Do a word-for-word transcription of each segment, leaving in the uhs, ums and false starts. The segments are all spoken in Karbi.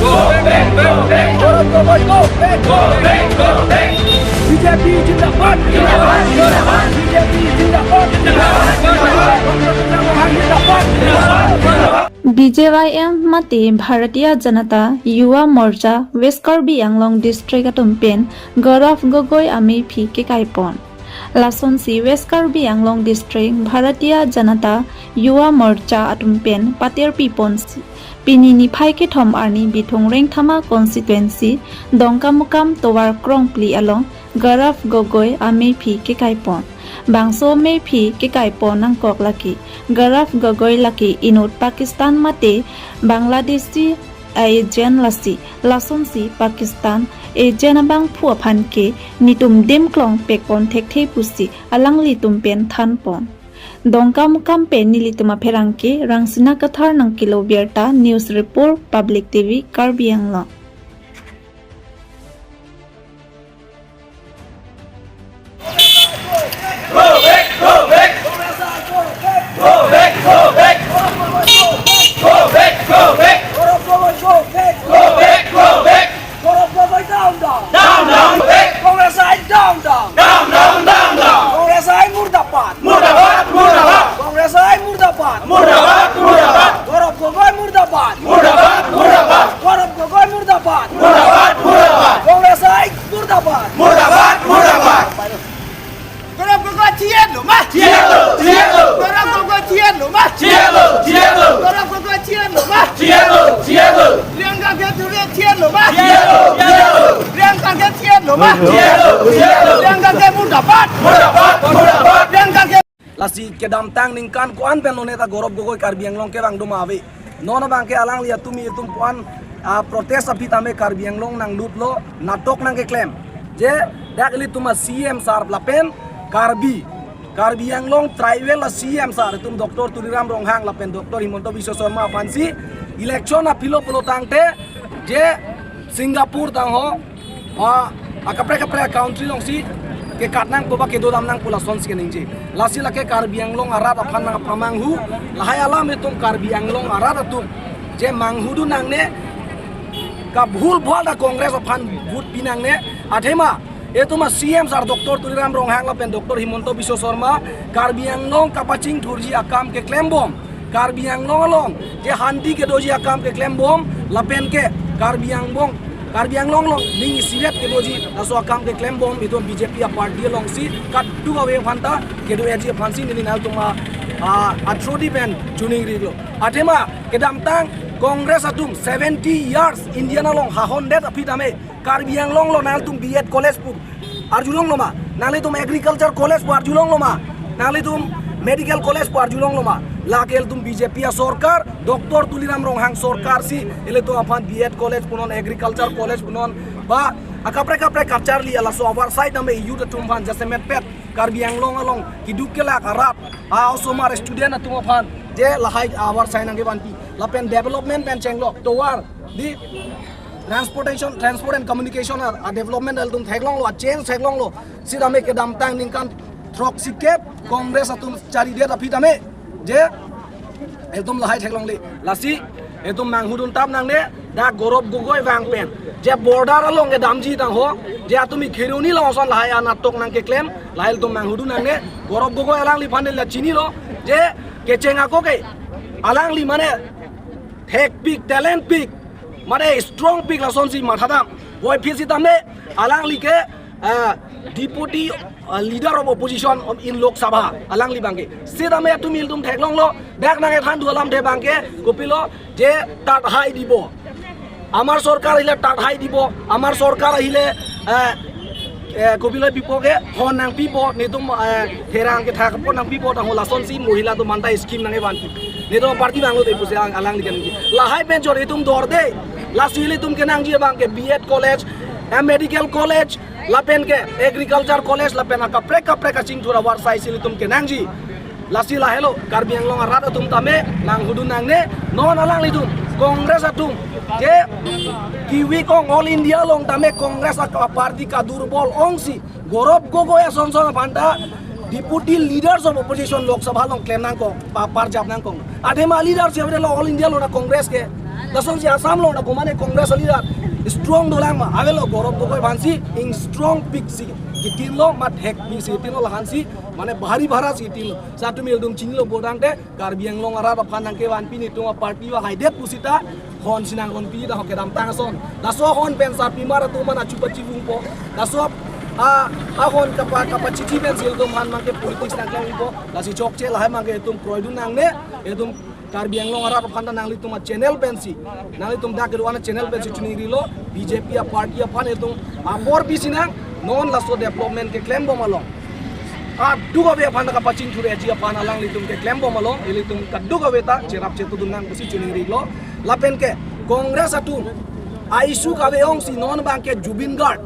Go back, go back. Gaurav Gogoi, go back. Go back, go back. B J P zindabad. Zindabad, zindabad. B J P zindabad. Zindabad, zindabad. Zindabad, zindabad. B J Y M mate Bharatiya Janata Yuva Morcha West Karbi Anglong District atum pen Gaurav Gogoi amephi kekai pon. Lasonsi West Karbi Anglong District Bharatiya Janata Yuva Morcha atum pen paterpi ponsi pini niphai kethom arni Bithung Rengthama constituency Dongkamukam tovar krongphli along Gaurav Gogoi amephi kekai pon. Bangso amephi kekai pon nangkok lake Gaurav Gogoi lake inut Pakistan mate Bangladeshi a-agent lasi, lasonsi Pakistan agent abangphu aphan ke nitum dim klong pek pon thekthe pusi alanglitum pen than pon. Dongkamukam pen nelitum apherangke Rangsina Kathar nangkelo birta, news report Public T V Karbi Anglong. Go back, go back. Go back, go back. Go back, go back. Go back, go back. Gaurav Gogoi down, down. Down, down, back. Congress I down, down. Down, down, down, down. Congress I murdabad. Murdabad, murdabad. Congress I murdabad. Murdabad, murdabad. Gaurav Gogoi murdabad. Murdabad, murdabad. Gaurav Gogoi murdabad. Murdabad, murdabad. Congress I murdabad. Murdabad, murdabad. Gaurav Gogoi thiloma. Thilo, thilo. Gaurav Gogoi thiloma. Thilo, thilo. Gaurav Gogoi thiloma. Thilo, thilo. Priyanka Gandhi thiloma. Thilo, thilo. Priyanka Gandhi thiloma. Thilo, thilo. Priyanka Gandhi murdabad. Murdabad, murdabad. Priyanka Gandhi. Lasi kedamtang ningkan ko-an pen lo neta Gaurav Gogoi Karbi Anglong kevang doma ave. Non abangke alangli atum itum ko-an, ah, protest aphi tame Karbi Anglong nanglutlo, natok nangkeklem. Je dak ilitum a-C M sir lapen Karbi, Karbi Anglong tribal a-C M sir itum Doctor Tuliram Ronghang lapen Doctor Himanta Biswa Sarma aphansi election aphilo pulo tangte je Singapore tangho, ah, akaprek kaprek country alongsi kekat nangpo ba kedodam nangpo lasonsi keningje. Lasi lake Karbi Anglong arat aphan nangpamanghu, lahai alam itum Karbi Anglong arat atum je manghudun nangne, kabhul bhal ta Congress aphan vote pi nangne, athema itum a-C M sir Doctor Tuliram Ronghang lapen Doctor Himanta Biswa Sarma Karbi Anglong kapachingthurji akam keklembom, Karbi Anglong along je hanti kedoji akam keklembom, lapen ke Karbi Anglong, Karbi Anglong along ning isivet kedoji laso akam keklembom, itum B J P a-party alongsi kadokave aphanta kedo-eji aphansi neli nanglitum a, a, athro di pen chuning rilo. Athema kedamtang Congress atum seventy years India along hahondet aphi tame Karbi Anglong lo nanglitum B Ed College pu arjulonglo ma? Nanglitum Agriculture College pu arjulonglo ma? Nanglitum Medical College pu arjulonglo ma? Lake ilitum B J P a-sorkar, Doctor Tuliram Ronghang sorkar si ilitum aphan B Ed College punon, Agriculture College punon, ba akaprek kaprek kacharli, laso avarsai tame youth atum aphan jasemet pet Karbi Anglong along kiduk kelak arat, a-osomar student atum aphan je lahai avarsai nangkevanpi. Lapen development pen chenglok tovar di transportation, transport and communication a, a-development ilitum theklonglo, a-change theklonglo. Sitame kedamtang ningkan throksikep Congress atum charidet aphi tame je ilitum lahai theklongle. Lasi ilitum manghudun tap nangne, dak Gaurav Gogoi vang pen je border along kedamji tangho, je atumi Kheroni along ason lahai anatok nangkeklem, lahai ilitum manghudun nangne. Gaurav Gogoi alangliphan la chinilo, je kecheng ako ke alangli mane thekpik, talentpik, mane strongpik lasonsi mathadam. Boy phil sitame alangli ke, ah, deputy, ah, leader of opposition of in Lok Sabha, alangli abangke. Sitame atum ilitum theklonglo, dak nangkethan dua alamthe abangke, kopilo, je তাত হাই দিব। আমাৰ চৰকাৰ আহিলে তাত হাই দিব। আমাৰ চৰকাৰ আহিলে, এ, এ, কপিলয় বিপকে হন nangpipo, netum, A, herang kethak po nangpipo, tangho lasonsi mohila atum anta scheme nangkevanpi. Netum party banglo te pusi ang alangli kenangji. Lahai pen chor itum dorde. Lasi ilitum kenangji abangke B Ed College, eh, Medical College, lapen ke Agriculture College, lapen akaprek kaprek kachingthur avarsai si ilitum kenangji. Lasi lahelo Karbi Anglong arat atum tame manghudun nangne, non alanglitum Congress atum je ki-weak ong, All India along tame Congress a-party kadurbol ongsi Gaurav Gogoi ason son aphanta deputy leaders of opposition Lok Sabha along klem nangkok, pa-, parjap nangkok. Athema leadership de lo All India along na Congress ke. Lasonsi Assam along na komane Congress a-leader strong dolang ma? Avelo, Gaurav Gogoi aphansi ing strong pik si kitinlo, ma thek pik si kitinlo, lahansi mane bhari bhara si kitinlo. Sa tumi ilitum chinilo, bodang te Karbi Anglong arat aphan nangkevanpi netum a-party va haidet pusita hon si nang honpi ta ho kedamtang ason. Laso hon pen sarpimar atum aphan achu pachivungpo. Laso a, ahon kapa, kapachichi pensi ilitum aphan mangke politics nangklangpo. Lasi chokche lahai mangke itum kroidun nangne, itum Karbi Anglong arat aphan ta nanglitum a-channel pensi, nanglitum dak kedo-an a-channel pensi chiningrilo, B J P a-party aphan itum apor pisi nang, non laso development keklembom along, kadokave aphan ta kapachingthurji aphan alanglitum keklembom along, ilitum kadokave ta cherap chetudun nang pusi chiningrilo. Lapen ke Congress atum a-issue kave-ongsi non abangke Zubeen Garg,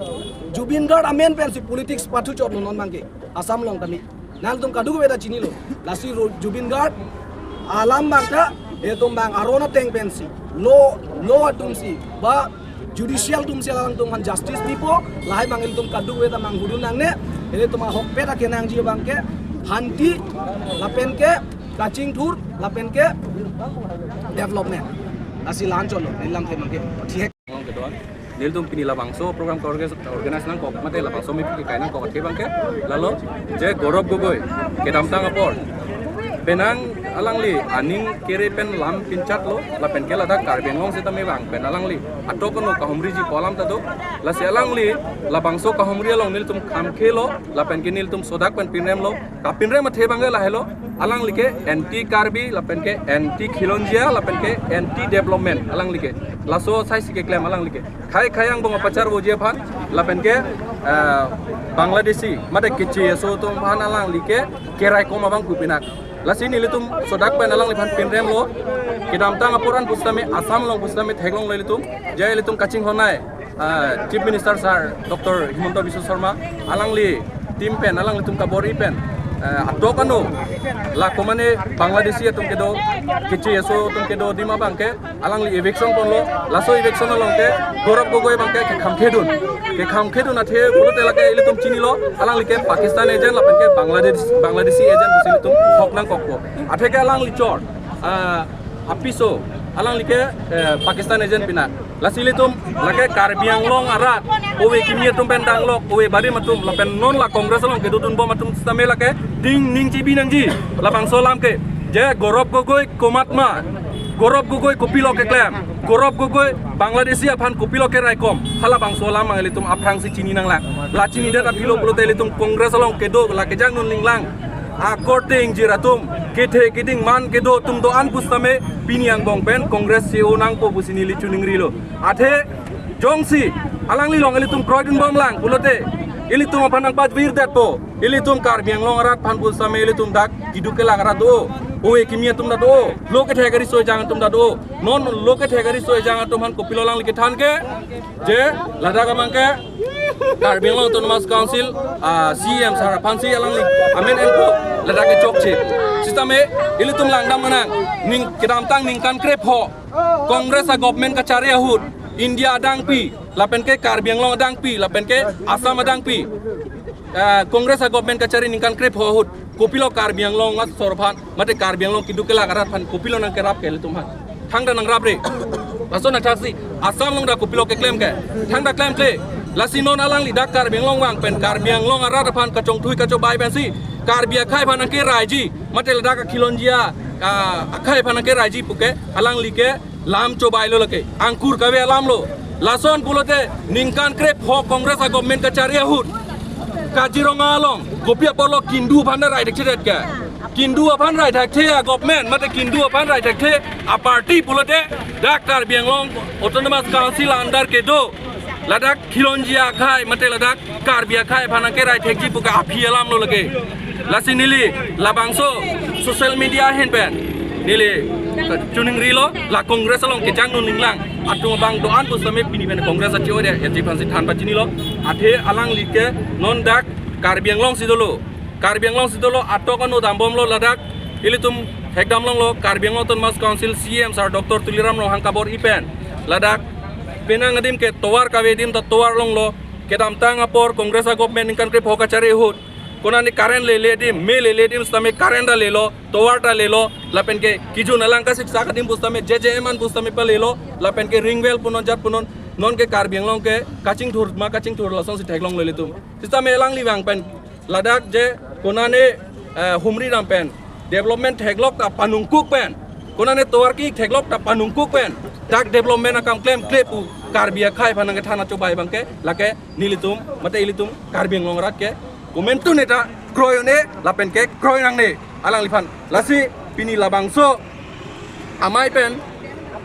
Zubeen Garg amen pensi politics pathuchotlo non abangke Assam along kami. Nangtum kadokave ta chinilo. Lasi ro-, Zubeen Garg alam abang ta, itum abang aron ateng pensi, law, law atumsi, ba judicial atumsi alangtum aphan justice pipo, lahai abang ilitum kadokave ta manghudun nangne, ilitum ahokpet akenangji abangke, shanti, lapen ke kachingthur, lapen ke development. Lasi la-an chotlo, neli lamthe abangke thihek. Nelitum pini labangso program ke orga-, organize nangkok, mate labangso meeting kekai nangkok athe abangke, lalo je Gaurav Gogoi kedamtang apor penang alangli aning kere pen lam pinchatlo, lapen ke ladak Karbi Anglong sitame vang pen alangli atok ano kahumriji pu alam ta do. Lasi alangli labangso kahumri along nelitum khamkhelo, lapen ke nelitum sodak pen pinremlo. Kapinrem athe abangke lahelo, alangli ke anti Karbi, lapen ke anti Khilonjia, lapen ke anti development alangli ke. Laso asai si keklem alangli ke. Khei khei angbong apacharvoji aphan, lapen ke, eh, Bangladeshi, mate keche aso atum aphan alangli ke keraikom abang pu pinak. Lasi nelitum sodak pen alangliphan pinremlo. Kedamtang apor an pusitame Assam along pusitame theklonglo ilitum, je ilitum kachinghon ai, ah, Chief Minister Sir Doctor Himanta Biswa Sarma, alangli team pen, alanglitum kabor-i pen, eh, atok ano, la komane Bangladeshi atum kedo, keche aso atum kedo adim abangke alangli eviction ponlo. Laso eviction along ke Gaurav Gogoi abangke kekhamkhedun, kekhamkhedun athe pulote lake ilitum chinilo, alangli ke Pakistan agent lapen ke Bangladesh, Bangladeshi agent pusi ilitum hok nangkokpo. Athe ke alangli chor, ah, apiso, alangli ke, eh, Pakistan agent pinak. Lasi ilitum lake Karbi Anglong arat, ove kimi atum pen danglok, ove barim atum, lapen non la Congress along kedodunbom atum sitame lake ding ning chibi nangji. Labangso alam ke, je Gaurav Gogoi komat ma, Gaurav Gogoi kopilo keklem, Gaurav Gogoi Bangladeshi aphan kopilo keraikom, halabangso alam abang ilitum aphrangsi chini nanglang. La chinidet aphi lo pulote ilitum Congress along kedo, la kejang nun ninglang akorte ingjir atum, kethe keding man kedo atum do-an pusitame pini angbong pen Congress si o nangpo pusi neli chiningrilo. Athe jongsi alangli along ilitum kroidunbomlang pulote, ilitum aphan nangpajir detpo. Ilitum Karbi Anglong arat aphan pusitame ilitum dak keduk kelak arat do, ove kimi atum ta do, lo kethek kariso ejang atum ta do. Non lo kethek kariso ejang atum aphan kopilo alangli kethan ke, je ladak abangke Karbi Anglong Autonomous Council, ah, C E M sir aphansi alangli amen enpo ladak kechokche. Sitame ilitum langdam nang, ning kedamtang ningkan krepho Congress a-government kachari ahut, India adangpi, lapen ke Karbi Anglong adangpi, lapen ke Assam adangpi, ah, Congress a-government kachari ningkan krepho ahut, kopilo Karbi Anglong asor aphan, mate Karbi Anglong keduk kelak arat aphan kopilo nangkerap ke ilitum aphan? Thangta nangrapre. Laso nangthaksi, Assam along ta kopilo keklem ke? Thangta klemkle. Lasi non alangli dak Karbi Anglong vang pen Karbi Anglong arat aphan kachongthui kachobai pensi Karbi akhei aphan nangkeraiji, mate ladak a-Khilonjia, ah, akhei aphan nangkeraiji puke alangli ke lam chobailo lake. Angkur kave alam lo. Lason pulote ningkan krepho Congress a-government kachari ahut, Kaziranga along kopi apotlo Kindu aphan ta rai thekthedet ke? Kindu aphan rai thekthe a-government, mate Kindu aphan rai thekthe a-party pulote dak Karbi Anglong Autonomous Council under kedo ladak Khilonjia akhei, mate ladak Karbi akhei aphan nangkerai thekji puke aphi alam lo lake. Lasi neli labangso social media ahin pen neli chiningrilo, la Congress along kejang nun ninglang atum abang do-an pusitame pini pen Congress achi ode, ya ji aphansi than pachinilo. Athe alangli ke non dak Karbi Anglong si dolo, Karbi Anglong si dolo, atok ano dambomlo ladak. Ilitum hekdam longlo, Karbi Anglong Autonomous Council C E M sir Doctor Tuliram Ronghang kabor-i pen ladak penang adim ke tovar kave adim ta tovar longlo. Kedamtang apor Congress a-government ningkan krepho kachari ahut konane current lele adim, me lele adim sitame current ta lelo, tovar ta lelo, lapen ke kejun alang kasiksak adim pusitame J J M an pusitame palelo, lapen ke ring well punon jat punon, non ke Karbi Anglong ke kachingthur ma kachingthur lasonsi theklongle ilitum. Sitame alangli vang pen ladak je konane, eh, humri dam pen development theklok ta panungkuk pen, konane tovar ki theklok ta panungkuk pen, dak development akam klemkle pu Karbi akhei aphan nangkethan achobai abang ke, lake nelitum mate ilitum Karbi Anglong arat ke komantu neta kroi un-e lapen ke kroi nangne alangliphan. Lasi pini labangso amei pen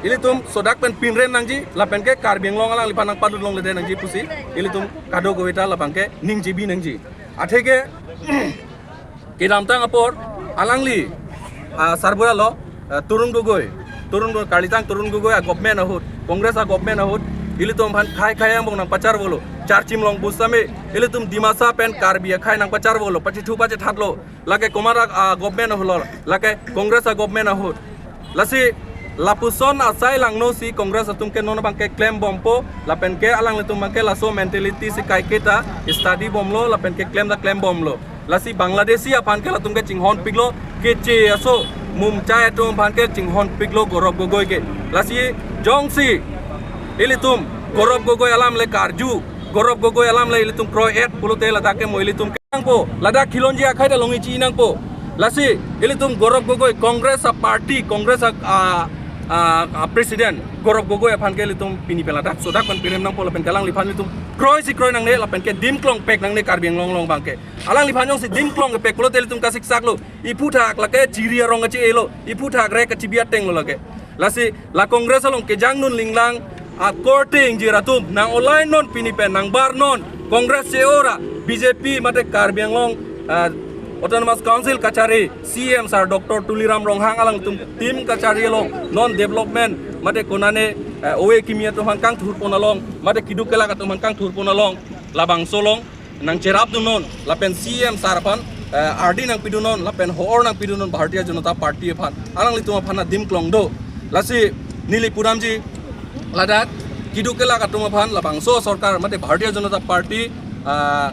ilitum sodak pen pinrem nangji, lapen ke Karbi Anglong alangliphan nangpadut longledet nangji pusi ilitum kadokave ta labang ke ningjebi nangji. Atheke kedamtang apor alangli, ah, sarbura lo, ah, Tarun Gogoi, Tarun Gogoi, Karlitang Tarun Gogoi a government ahut, Congress a government ahut, ilitum aphan khei khei angbong nangpacharvelo, Charchim Longpo sitame ilitum Dimasa pen Karbi akhei nangpacharvelo, pachethu pachethatlo, lake komat a, ah, government ahut lo, lake Congress a government ahut. Lasi lapuson asai langno si Congress atum ke non abang ke klembompo, lapen ke alanglitum abang ke laso mentality si kaiketa study bomlo, lapen ke klem ta klembomlo. Lasi Bangladeshi aphan ke latum ke chinghonpiklo, keche aso mumchai atum aphan ke chinghonpiklo Gaurav Gogoi ke. Lasi jongsi ilitum Gaurav Gogoi alam le karju, Gaurav Gogoi alam le ilitum kroi-et pulote ladak ke mo ilitum ke nangpo, ladak khilonji akhei ta longji nangpo. Lasi ilitum Gaurav Gogoi, Congress a party, Congress a, a, a, a president Gaurav Gogoi aphan ke ilitum pini pen ladak sodak pen pinrem nangpo, lapen ke alangliphan ilitum kroi si kroi nangne, lapen ke dim klongpek nangne Karbi Anglong along abang ke. Alangliphan jongsi dim klongpek pulote ilitum kasiksaklo, iphuthak lake chiri arong kachi-elo, iphuthak rek kachibi atenglo lake. Lasi la Congress along kejang nun linglang akorte ingjir atum nang-olai non pini pen nangbar non, Congress che-ora B J P mate Karbi Anglong, ah, Autonomous Council kachari C M sir Doctor Tuliram Ronghang alangtum team kachari along non development mate konane, eh, ove kimi atum aphan kangthurpon along mate keduk kelak atum aphan kangthurpon along labangso along nangcherapdun non, lapen C M sir aphan, eh, ardi nangpidun non, lapen ho-or nangpidun non Bharatiya Janata Party aphan, alanglitum aphan adim klong do. Lasi neli pudamji ladak keduk kelak atum aphan labangso sorkar mate Bharatiya Janata Party, ah,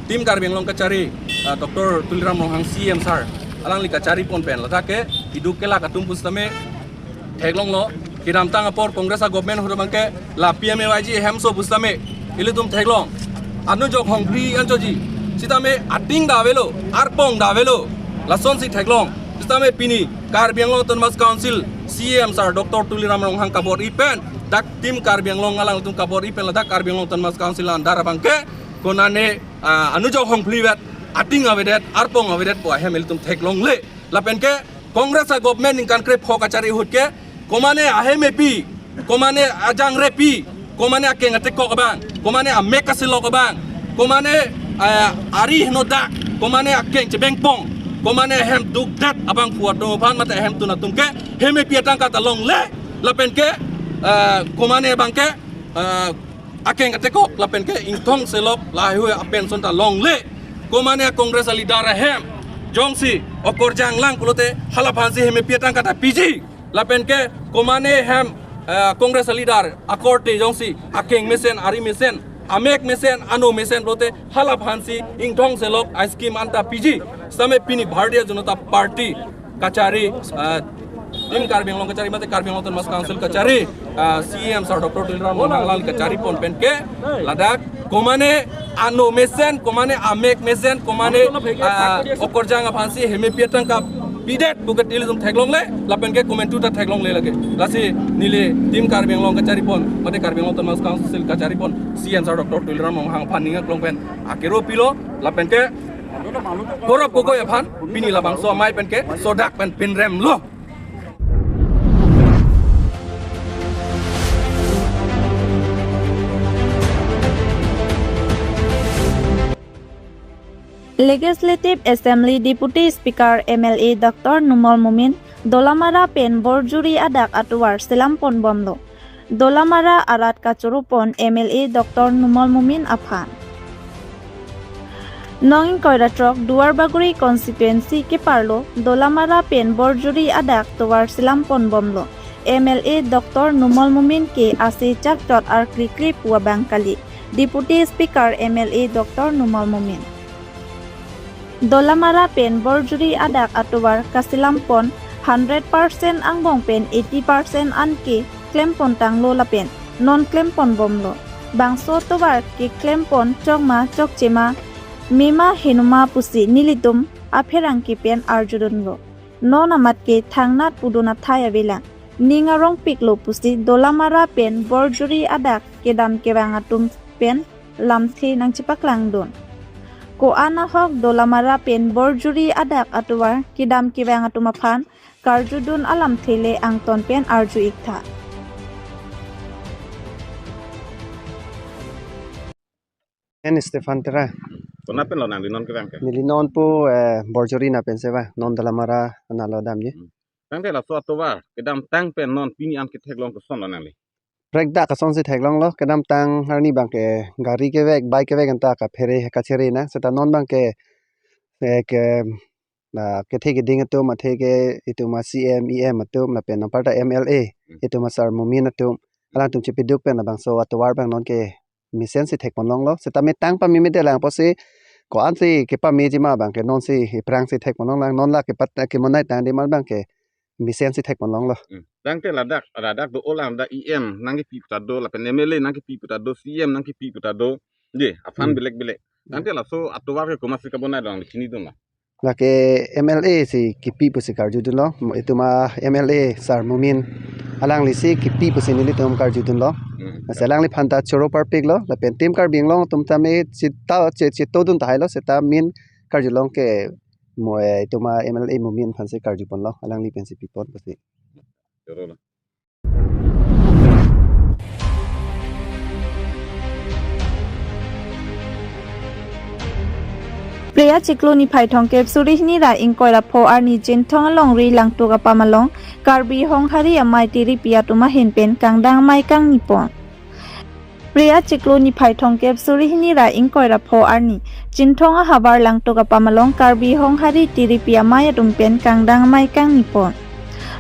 team Karbi Anglong kachari, ah, Doctor Tuliram Ronghang C M sir alangli kacharipon pen ladak ke keduk kelak atum pusitame theklonglo, kedamtang apor Congress a government ahut abang ke la P M A Y G ahemso pusitame ilitum theklong. Anujok hongphli anchoji, sitame ating ta avelo, arpong ta avelo, lasonsi theklong. Sitame pini Karbi Anglong Autonomous Council C M sir Doctor Tuliram Ronghang kabor-i pen, dak team Karbi Anglong alangtum kabor-i pen ladak Karbi Anglong Autonomous Council andar abang ke konane, ah, anujok hongphli vet, ating avedet, arpong avedet pu ahem ilitum theklongle. Lapen ke Congress a government ningkan krepho kachari ahut ke, komane ahem epi, komane ajangre pi, komane akeng atekok abang, komane amek kasilok abang, komane, eh, ari henodak, komane akeng chebengpong, komane ahem dukdet abang pu atum aphan mate ahemtun atum ke hem epi atangka ta longle, lapen ke, eh, komane abang ke, eh, akeng atekok lapen ke ingthong selok laheihui apension ta longle. Komane Congress a leader ahem jongsi okorjang lang pulote halaphansi hem epi atangka ta piji. Lapen ke komane hem, eh, Congress a leader akorte jongsi akeng mesen, ari mesen, amek mesen, ano mesen pulote halaphansi ingthong selok a scheme anta piji. Sitame pini Bharatiya Janata Party kachari, ah, team Karbi Anglong kachari mate Karbi Anglong Autonomous Council kachari, ah, C M sir Doctor Tuliram Ronghang alangli kacharipon pen ke ladak komane ano mesen, komane amek mesen, komane, ah, okorjang aphansi hem epi atangka pidet pu ke ilitum theklongle, lapen ke komantu ta theklongle lake. Lasi neli team Karbi Anglong kacharipon mate Karbi Anglong Autonomous Council kacharipon C M sir Doctor Tuliram Ronghang aphan ning aklong pen akero pilo, lapen ke Gaurav Gogoi aphan pini labangso amei pen ke sodak pen pinremlo. Legislative Assembly Deputy Speaker M L A Doctor Numal Momin Dolamara pen Borjuri adak atovar selampon bomlo. Dolamara arat kachorupon M L A Doctor Numal Momin aphan. Nong ingkoi ra throk Duarbagori constituency keparlo Dolamara pen Borjuri adak tovar selampon bomlo. M L A Doctor Numal Momin ke ase chakchot arkrikri pu abang kali. Deputy Speaker M L A Doctor Numal Momin. Dolamara pen Borjuri adak atovar kasilam pon hundred percent angbong pen eighty percent an ke klem pon tanglo lapen non klem pon bomlo. Bangso atovar ke klem pon chokma chokchema mema henuma pusi nelitum apherangke pen arjudunlo. Non amat ke thangnat pudun athai avelang. Ning arongpiklo pusi Dolamara pen Borjuri adak kedam kevang atum pen lamthe nangchepaklangdun. Ko-an ahok Dolamara pen Borjuri adak atovar kedam kevang atum aphan karjudun alamthe le angton pen arju iktha. N Stephen Terang. Konat pen lonang di non kevang ke? Neli non pu, eh, Borjuri na pen seva, non Dolamara na lo damji. Hmm. Tangte laso atovar kedamtang pen non pini an ketheklong koson lonang li? Prekdak asonsi theklonglo, kedamtang arni abang ke gari kevek, bike kevek anta kaphere kachere na, seta non abang ke, eh, ke, na kethe keding atum, athe ke itum a C M, E M atum, lapen anparta M L A, Hmm. itum a Sar Momin atum, alangtum chepiduk pen labangso atovar abang non ke mesensi thek pon longlo. Seta metang pameme detlang apotsi ko-ansi kepamejima abang ke nonsi aphrangsi thek pon longlang, non la kepat kemonai tangdema abang ke mesensi thek pon longlo. Hmm. Tangte ladak, ladak do-olang, dak E M nangkepi puta do, lapen M L A nangkepi puta do, C M nangkepi puta do. Ye, aphan Hmm. belek belek. Hmm. Tangte laso atovar ke komatsi kabonai long chinidun la? Lake M L A si kipi pusi karjudunlo. Itum a M L A Sar Momin alangli si kipi pusi nelitum karjudunlo. Hmm. Lasi alangliphan ta choro parpiklo, lapen Team Karbi Anglong atum tame chita che, chetodun tahailo, seta main karjulong ke mo, eh, itum a M L A Momin aphansi karju ponlo, alangli pensi pi pon pusi. Choro lo. Phre-a chiklo niphai thomkep suri hini ra ingkoi ra pho arni Chinthong alongri Langtuk apam along Karbi Honghari amei tiripi atum ahin pen kangdang amei kangni pon. Phre-a chiklo niphai thomkep suri hini ra ingkoi ra pho arni Chinthong ahavar Langtuk apam along Karbi Honghari tiripi amei atum pen kangdang amei kangni pon.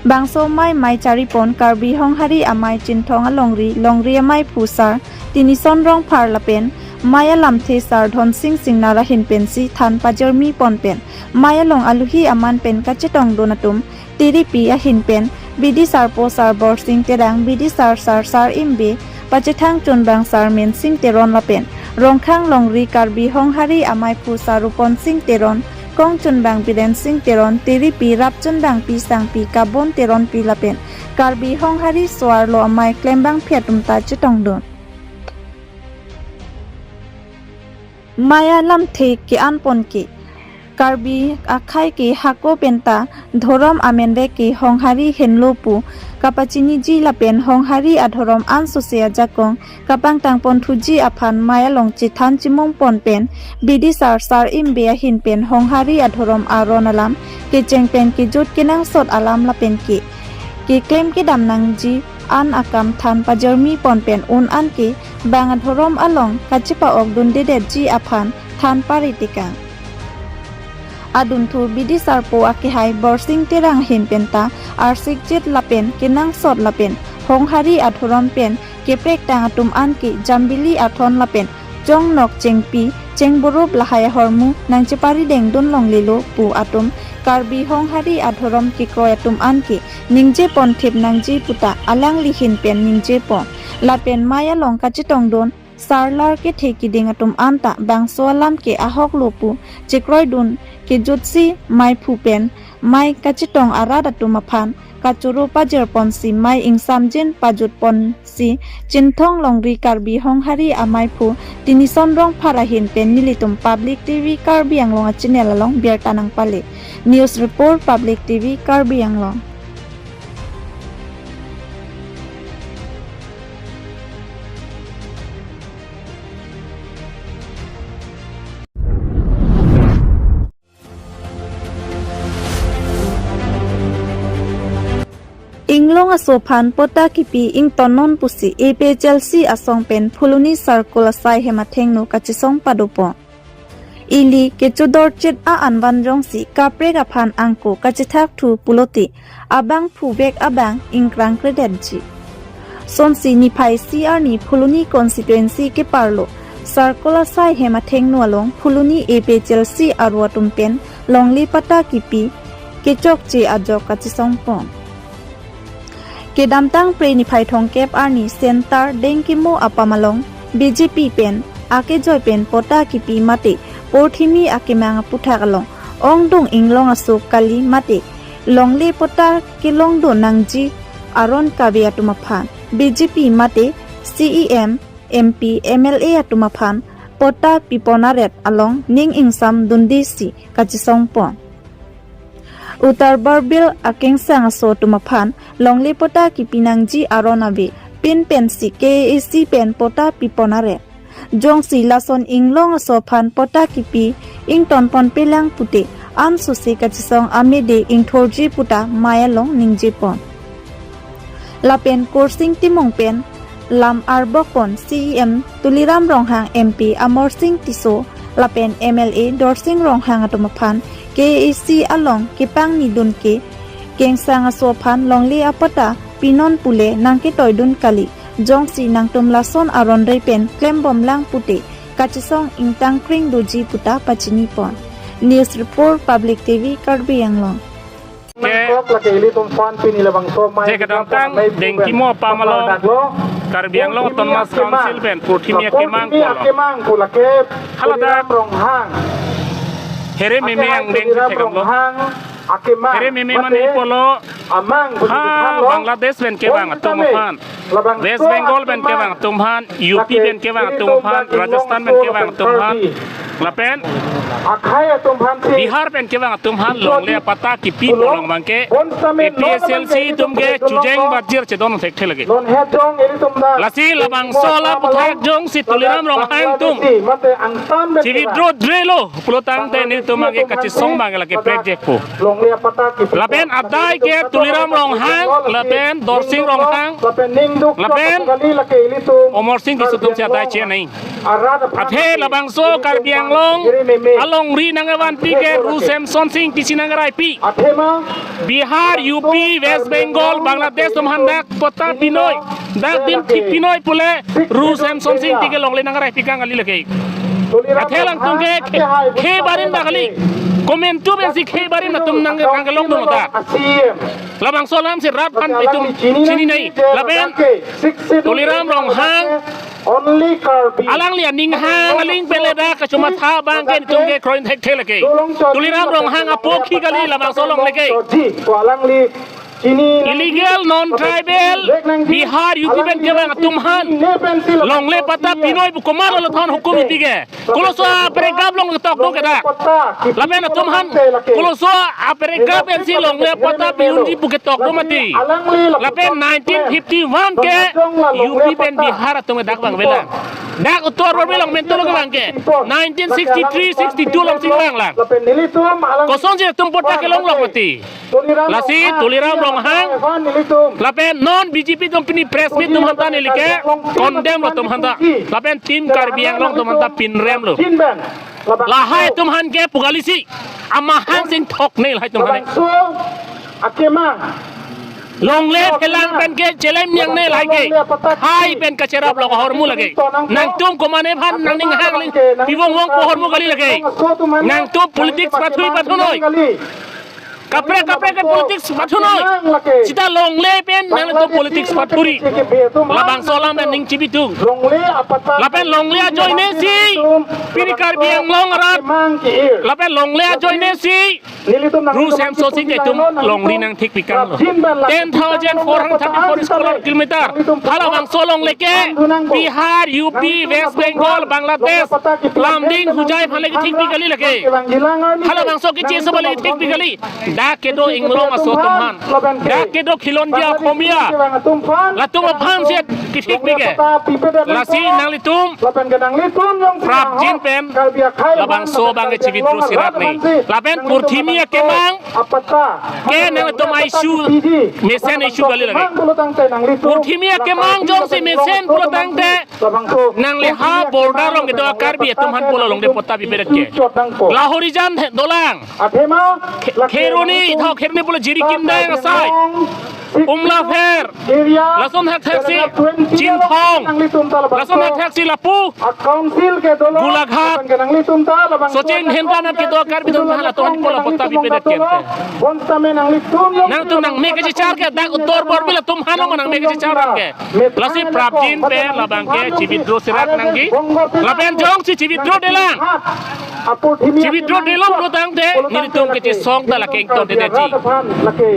Bangso amei mei chari pon Karbi Honghari amei Chinthong alongri, longri amei phu Sar Tinison Rongphar lapen mei alamthe Sar Dhonsing Singnar ahin pensi than pajirmi pon pen mei along aluhi aman pen kachetongdun atum tiripi ahin pen bidisar po Sar Borsing Terang, bidisar Sar Sar Imbe, pachethang chunbang Sar Mensing Teron lapen Rongkhang longri Karbi Honghari amei phu Sar Rupon Sing Teron, kong chunbang Biren Sing Teron, tiripi rap chunbangpi sangpi Kabon Teronpi lapen Karbi Honghari so-arlo amei klembangpi atum ta chetongdun. Mei alamthe ke-an pon ke Karbi akhei ke hako penta dhorom amenvek ke Honghari henlo pu kapachiniji lapen Honghari adhorom ansose ajakong kapangtang pon thuji aphan mei along chethan chimung pon pen bidisar Sar Imbe ahin pen Honghari adhorom aron alam kecheng pen kejut kenangsot alam lapen ke keklem kedam nangji an akam than pajirmi pon pen un an ke bang adhorom along kachepa-ok dundedetji aphan than paritikang. Adunthu bidisar po akehai Borsing Terang ahin penta arsikjit lapen kenangsot lapen Honghari adhorom pen keprektang atum an ke jambili athon lapen chongnok chengpi chengburup lahai ahormu nangcheparidengdun longlelo pu atum Karbi Honghari adhorom kekroi atum an ke ningje pon thip nangji puta alangli ahin pen ningje pon. Lapen mei along kachetongdun sarlar kethe keding atum anta bangso alam ke ahoklo pu chekroidun kejutsi mei phu pen mei kachetong arat atum aphan kachoro pajir ponsi mei ingsamjin pajut ponsi Chinthong longri Karbi Honghari amei phu Tinison Rongphar ahin pen nelitum Public T V Karbi Anglong a channel along birta nangpale. News report, Public T V Karbi Anglong. Inglong aso aphan patta kipi ingtonnon pusi A P H L C asong pen Phuloni Circle asai hem athengno kachesong padopon. Ili kechudorchit a-an van jongsi kaprek aphan angko kachethak thu pulote abang phuvek abang ingkrang kredetji. Sonsi niphai isi arni Phuloni constituency keparlo Sarkol asai hem athengno along Phuloni A P H L C aro atum pen longle patta kipi kechokche ajok kachesongpon. Kedamtang Phre niphai thomkep arni Centre Dengkimo apam along B J P pen akejoi pen patta kipi mate porthimi akemang aputhak along ongdung inglong aso kali mate longle patta kelongdun nangji aron kave atum aphan B J P mate C E M, M P, M L A atum aphan patta pipon aret along ning ingsam dunde si kachesongpon. Uttar Barbil akengsang aso atum aphan longle patta kipi nangji aron ave pin pensi K A A C pen patta pipon aret. Jongsi lason inglong aso aphan patta kipi ingtonpon pelang pute ansose kachesong amede ingthorji puta mei along ningjepon. Lapen Kursing Timung pen lam arbokpon C E M Tuliram Ronghang, M P Amarsing Tisso lapen M L A Dorsing Ronghang atum aphan K A A C along kepangnidun ke kengsang aso aphan longle apatta pinon pule nangketoidun kali, jongsi nangtum lason aron re pen klembomlang pute kachesong ingtangkring doji puta pachinipon. News Report, Public T V, Karbi Anglong. Ke Nangkok lake ilitum aphan pini labangso mai je kedamtang mai Dengkimo apam along daklo. Karbi Anglong Autonomous Council pen porthimi akemang pulo. Akemang pu lake Haladak Tuliram Ronghang. Here meme Ake angdeng Tuliram chekamlo. Ronghang akemang. Here meme mate mane pulo. Amang Ha, puji thanlo. Bangladesh pen kevang atum aphan. West Bengal pen kevang atum aphan, U P pen kevang atum aphan, Rajasthan pen kevang atum aphan, lapen Akhai atum aphan si Bihar pen kevang atum aphan longle apatta kipi pulo abangke A P H L C atum ke chujeng bajir chedon thekthe lake. Non het jong ilitum dak. Lasi labangso alam aputhak jongsi Tuliram Ronghang atum mate angtan pen chiwi kevang. Dro drelo pulotangte nelitum abangke kachesong abangke lake project po. Longle apatta kipi. Lapen adai ke Tuliram Ronghang, lapen Dorsing Ronghang, lapen Ningduk lapen kali lake ilitum. Amarsing Tisso atum si adai chenei. Arat aphan Athe labangso Karbi Anglong alongri nangkevanpi ke Ru Semsonsing Tisso nangkeraipi. Athema Bihar, U P, West Bengal, Bangladesh atum aphan dak patta pinoi, dak dim thik pinoi pule Ru Semsonsing Tisso ke longle nangkeraipi kang kali lake. Athe alangtum ke khe, khe barim dak kali. Komantu pensi khe barim atum nang, nangkelongdun dak. Labangso alam si rat an itum chininei. Lapen Tuliram Ronghang Only Karbi. Alangli aning hang aling pele dak kachomatha abangke itum ke kroin thekthe lake. Tuliram Ronghang apokhi kali labangso along lake. Ji, ko alangli chini illegal, non-tribal, Bihar, U P pen kevang atum aphan longle patta pinoi pu komatlo lathon hukum iti ke. Koloso aprekhap along ketok do ke dak. Lapen atum aphan koloso aprekhap pensi longle patta pi-unji pu ketok do mati. Lapen nineteen fifty-one ke U P pen Bihar atum ke dak vangvelang. Dak Uttar Barbil along mentolo kevang ke nineteen sixty-three sixty-two along si vanglang. Kosonsi atum patta kelonglok mati. Lasi Tuliram Ronghang lapen non B J P atum pini press meet atum aphanta neli ke condemn lo atum aphanta. Lapen Team Karbi Anglong atum aphanta pinrem lo. Lahai atum aphan ke pu kali si amahang sing thoknei lahai atum aphan. Akemang. Longle phelang pen ke chelem niangnei lahai ke. Hai pen kacherap lok ahormu lake. Nangtum komane aphan nangning hang ling pivong vong pu ahormu kali lake. Nangtum politics pathui pathunoi. Kaprek kaprek ke politics pathunoi. Sita longle pen nangtum politics pathuri. Labangso alam pen ning chibitung. Lapen longle ajoine si pini Karbi Anglong arat. Lapen longle ajoine si Ru Semsonsing Tisso atum longri nangthikpi kanglo. Ten thousand four hundred thirty-four square kilometer. Halabangso along lake Bihar, U P, West Bengal, Bangladesh, Lumding, Hojai aphan le kethikpi kali lake. Halabangso ke Tisso aphan le kethikpi kali. Dak kedo inglong aso atum aphan. Dak kedo khilonjia Asomiya. Latum aphan si kethikpi ke. Lasi nanglitum prapjin pen labangso abang ke chiwithdraw si rat nei. Lapen porthimi akemang ke nangtum issue, mesen issue kali lake. Porthimi akemang jongsi mesen pulotangte nangli ha border along kedo Karbi atum aphan pulo longle patta pipedet ke. Lahorijan dolang. Kheroni, thau Kheroni pulo Jirikindang asai. Umlapher, lason hakthaksi Chinthong, lason hakthaksi lapu, Council ke dolo, Golaghat, Sachin Dhenta nat kedo Karbi Donphan atum aphan pola patta pipedet kente. Nangtum nangme kachechar ke dak Uttar Borbil atum aphan nangme kachechar ke. Lasi prapjin pen labang ke chi-withdraw serak nangji. Lapen jongsi chi-withdraw-delang, chi-withdraw-delong pulotangte nelitum kachesong ta lake ingtondetji.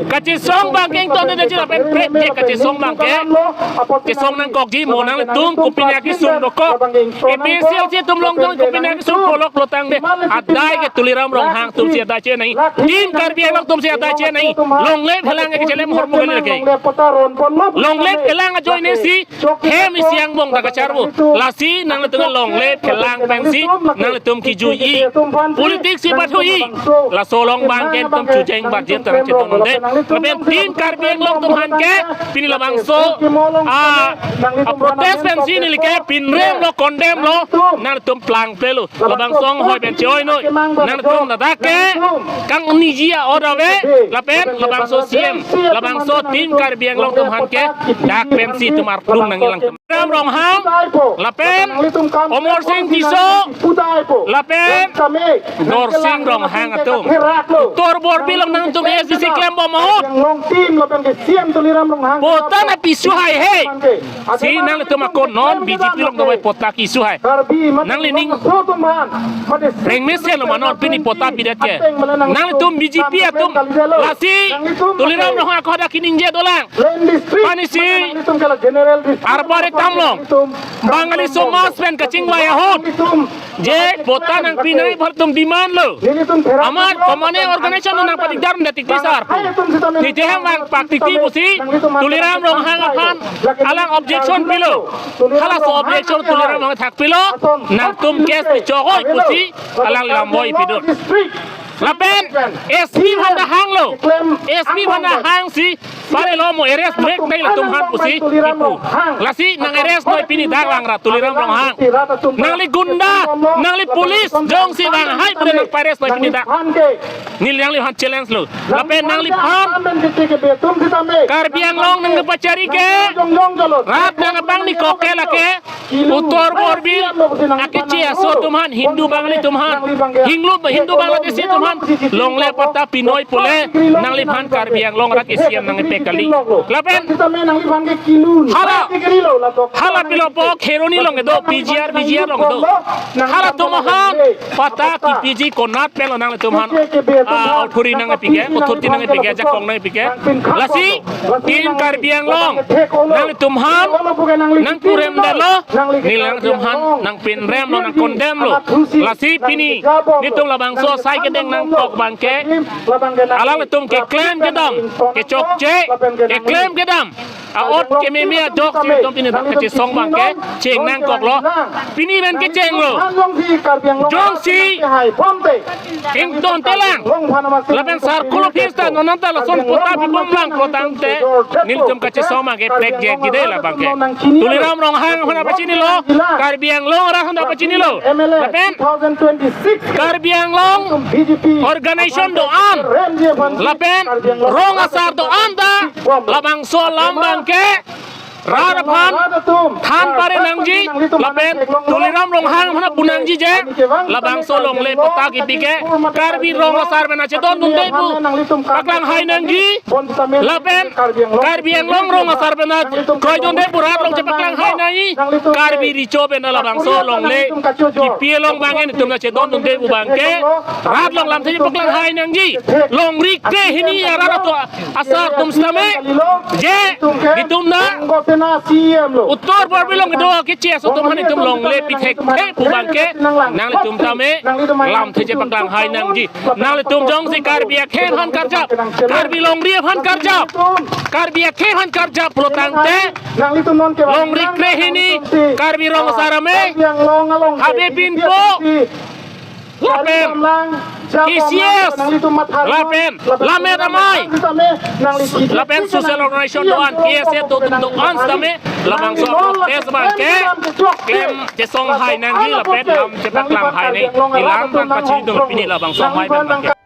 Kachesong abang ke ingtondetji lapen prek je kachesong abang ke chesong nangkokji, mo nanglitum kopine akesung dokok. APHLC atum along jong kopine akesung polok pulotangte adai ke Tuliram Ronghang atumsi adai chenangji. Team Karbi Anglong atumsi adai chenangji. Longle phelang ke chelem hormu kali lake. Longle phelang ajoine si hem isi angbong ta kacharvo. Lasi nanglitum longle phelang pensi nanglitum kijui. Politics si pathui. Laso along abang ke nelitum chujeng bajet ta nangchedondunde. Lapen Team Karbi Anglong atum aphan ke pini labangso a, a protest pensi neli ke pinrem lo, condemn lo, nanglitum plangple lo. Labangso anghoi pen che-oi noi. Nangtum ladak ke kangniji a-order ave, lapen labangso CEM, labangso Team Karbi Anglong atum aphan ke dak pensi itum arlung nangji lang. Tuliram Ronghang, lapen Amarsing Tisso, lapen Dorsing Ronghang atum. Uttar Borbil along nangtum ASDC klembom ahut, patta nangpi suhai he. Si nanglitum ako non BJP along dovai patta ki suhai. Nanglining rengmesen lo ma non pini patta pidet ke. Nanglitum BJP atum, lasi Tuliram Ronghang ako hadak kaningje dolang. Mane si arpare tamlong Bangali somaj pen kachingvai ahut, je patta nangpi nangji pu atum demand lo. Amat common organization nangpatikdar det tikpi sar pu. Titi hem vangpak tikpi pusi Tuliram Ronghang aphan alang objection pilo. Halaso objection Tuliram Ronghang thakpilo. Nangtum case pi chokoi pusi alang lamboi pidun. Lapen SP aphan ta hanglo. SP aphan ta hangsi parelo, mo arrest break dei latum aphan pusi kipu. Lasi nang-arrest noi pini dak vang ra Tuliram Ronghang. Nangli gunda, nangli police, jongsi vanghai pule nangpa-arrest noi pini dak. Neli nangliphan challenge lo. Lapen nangliphan Karbi Anglong nangpachari ke, rat nangpangni kok ke lake Uttar Borbil akeche aso atum aphan, Hindu Bangali atum aphan, Hindu, Hindu Bangladeshi atum aphan longle patta pinoi pule nangliphan Karbi Anglong arat ke CEM nangpipek kali. Lapen hala, hala Pilopok Kheroni along kedo, PGR, VGR along kedo, halatum aphan patta kipiji konat pen lo nanglitum aphan, ah, authority nangpipik ke, authority nangpipik ke, jakong nangpipik ke. Lasi Team Karbi Anglong, nanglitum aphan nangkurem detlo, neli nanglitum aphan nangpinrem lo, nang-condemn lo. Lasi pini nelitum labangso asai kedeng nangkok abang ke, alanglitum keklem kedam, kechokche, keklem kedam, a-ot kememe ajoksi nelitum pini dak kachesong abang ke cheng nangkoklo. Pini men kechenglo. Jongsi ingtontelang, lapen circle office ta non anta lason patta pibomlang pulotangte nelitum kachesong abang ke pek je kide labang ke. Tuliram Ronghang aphan ta pachinilo, Karbi Anglong arat aphan ta pachinilo. Lapen Karbi Anglong organization do-an, lapen rong asar do-an ta labangso alam abang ke rat aphan than pare nangji, lapen Tuliram Ronghang aphan pu nangji je labangso longle patta kipi ke Karbi rong asar pen achedondunde pu paklanghai nangji, lapen Karbi Anglong rong asar pen kroidunde pu rat along chepaklanghai nangji. Karbi Recho pen labangso longle kipi along abang nelitum nangchedondunde pu abang ke rat along lamthe paklanghai nangji. Longri krehini arat atum asar atum sitame, je nelitum na Uttar Borbil along kedo akeche aso atum aphan nelitum longle pithek the pu abang ke nanglitum tame lamthe chepaklanghai nangji. Nanglitum jongsi Karbi akhei aphan karjap, Karbi longri aphan karjap, Karbi akhei aphan karjap pulotangte, longri krehini Karbi rong asar ame, Habe Pinpo, lapen KCS, lapen Lammet Amei, lapen social organization do-an, KSA do-an sitame, labangso protest abang ke klem chesonghai nangji, lapen lam chepaklanghai nangji. Neli lam abang pachinidun pini labangso amei abang ke.